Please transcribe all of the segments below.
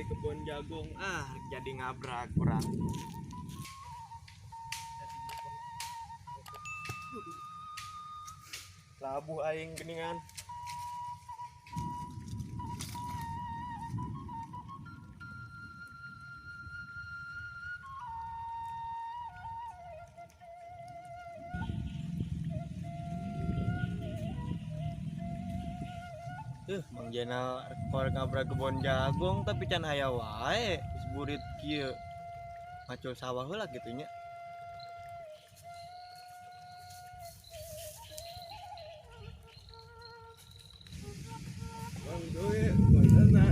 Dari kebun jagung ah jadi ngabrak kurang. Labuh aing geningan. Mang Jenal kor ngabrak kebon jagung tapi can aya wae geus burit kieu. Macul sawah heula kitu nya. Mang duwe mana?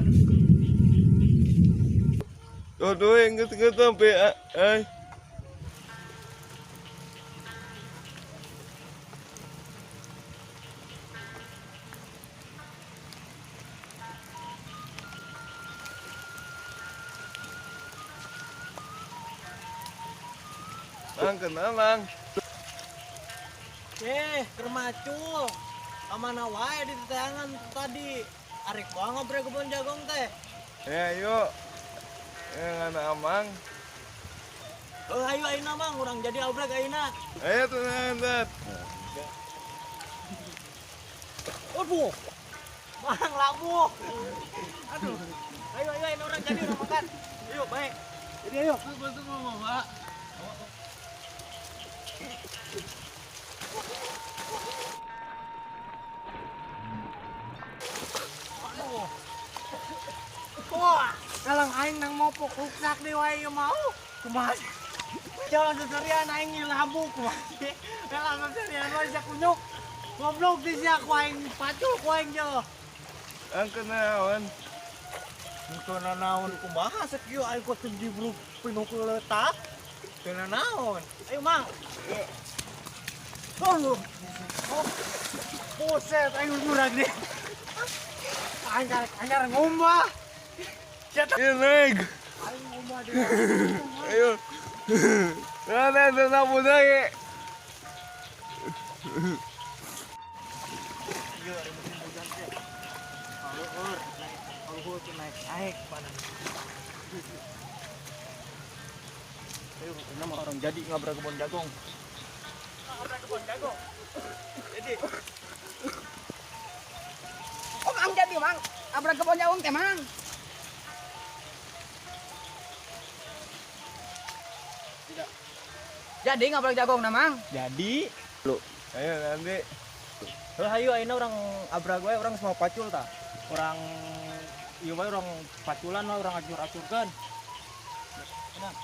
Tuh duwe geus sampe ai. Mang kenal mang. Keur macul. Kamana wae di teteangan tadi. Arek bae ngobrol kebon jagung teh. Ayo. Ngana amang. Oh, ayo ayeuna mang urang jadi abrag ayeuna. Ayo tenang. Aduh. Mang labuh. Aduh. Ayo ayo ayeuna urang jadi urang makan. Ayo baik. Jadi ayo. Bantu mama. Wah, kalang aing nang mopok ruksak deui wae ieu mau. Kumaha? Jalan seserian aing labu kumaha sih? Jalan seserian wae sia kunyuk. Goblok di sia ku aing pacul ku aing je. Angkeun naon? Teu naon kumaha sakieu aing kok teu dibruk pinuh letak. Teu naon. Ayo mang. Oh, oh. Buset aing murag deh. Aing karek ngumbah. Iya naik. Aing ngumbah deh. Ayo. Nah, nah, budak ye. Iya, ada musim hujan teh. Kaluhur, naik, kaluhur tuh naik, naik panas. Ayo, ini mah orang jadi ngabrak kebun jagung. Ngabrak kebun jagung. Jadi. Oh, mang jadi mang. Abrak kebun jagung teh mang. Tidak. Jadi ngabrak jagung nah mang. Jadi. Lu. Ayo nanti. Heuh ayo ayeuna urang abrag wae urang semua pacul tah. Urang ieu wae urang paculan wae urang acur-acurkeun. Tenang.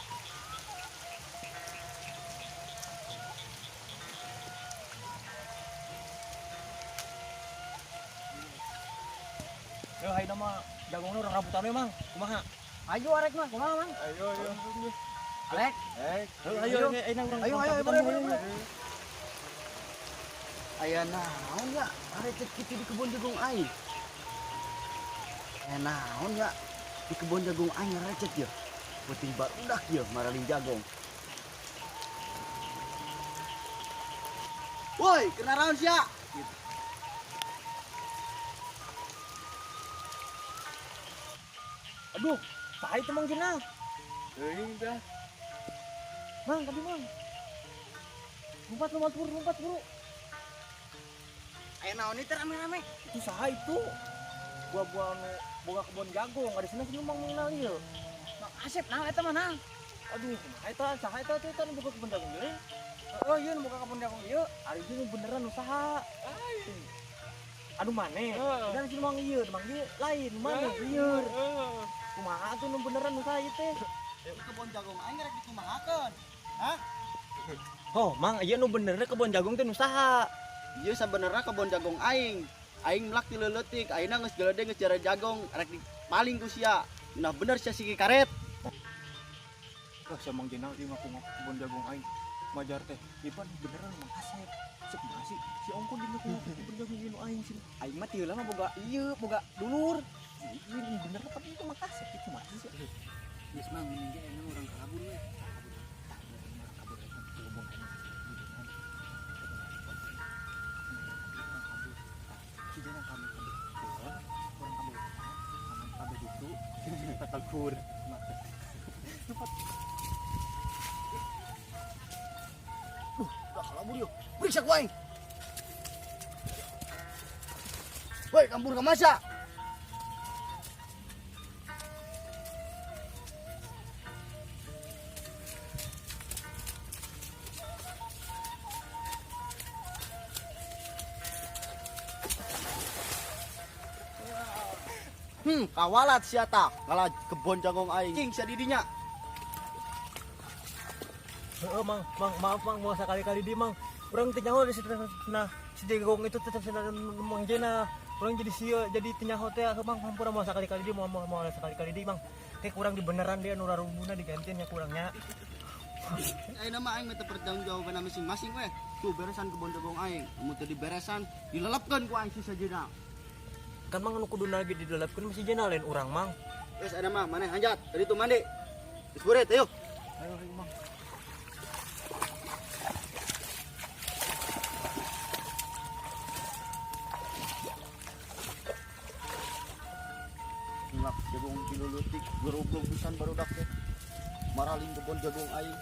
Yo ayeuna mah jagungna urang rambutan we mang. Kumaha? Ayo arek mah, kumaha mang? Ayo ayo. Arek. Ayo ayo ayeuna urang. Ayo ayo ayo. Aya naon ya, arek kitu di kebun jagung aing. Aya naon ya, di kebun jagung aing recet ya. Penting barudak ya maraling jagung. Woi, kena raon sia. Aduh, saha itu Mang Jenal? Teuing tah. Mang, tadi mang. Lompat, lompat buru, lompat buru. Aya naon ieu teh rame-rame? Itu saha itu? Buah-buah anu boga kebun jagung, ari cenah sih mang mengenal ieu. Mang Asep naon eta mah nang? Aduh, kumaha eta? Saha eta teh nu boga kebun jagung ieu? Heeh, ieu nu boga kebun jagung ieu. Ari ieu nu beneran nu saha? Aduh maneh. Dan si mang ieu, mang ieu lain maneh lieur. Kumaha atuh nu beneran nu saha ieu teh? Kebun jagung aing rek dikumahakeun. Hah? Oh, mang ieu nu benerna kebun jagung teh nu saha? Ieu sabenerna kebun jagung aing. Aing melak ti leuletik, ayeuna geus gede geus jara jagung, rek dipaling ku sia. Nah bener sia siki karet. Lah sia Mang Jenal ieu ngaku kebun jagung aing. Majar teh, ieu pan beneran Mang Asep. Sek masih si ongkon di ngaku kebun jagung ieu nu aing sih. Aing mah ti heula mah boga ieu, boga dulur. Ieu bener tapi itu Mang Asep itu mah sih. Geus mang mending ge ayeuna urang kabur we. Tah, urang kabur aja kebun aing. Si jangan kamu kabur, orang kabur, kamu kabur itu. Gitu. Patangkur. Udah kalabur yuk. Periksa ku aing. Woi, kabur ke masa? Kawalat sia tah ngalah kebon jagung aing. Cing sia didinya. Heeh, Mang, Mang, maaf Mang, mau sekali-kali di Mang. Urang teu nyaho di situ nah si jagung itu tetep cenah Mang Jena. Urang jadi sia, jadi teu nyaho teh Mang, hampura mau sekali-kali di mau mau mau sekali-kali di Mang. Kayak kurang dibeneran dia nu rarubuna digantian ya kurangnya. Ayeuna mah aing minta pertanggungjawaban masing-masing weh. Tuh beresan kebon jagung aing. Mun teu diberesan dilelepkeun ku aing si sajena. Kan Mang nu kudu lagi dilelepkeun masih jena lain urang Mang. Geus ayeuna mah maneh hanjat tadi tuh mandi. Geus burit ayo. Ayo ayo Mang. Ngelak jagung dilulutik geroblog pisan barudak teh. Maraling kebon jagung aing.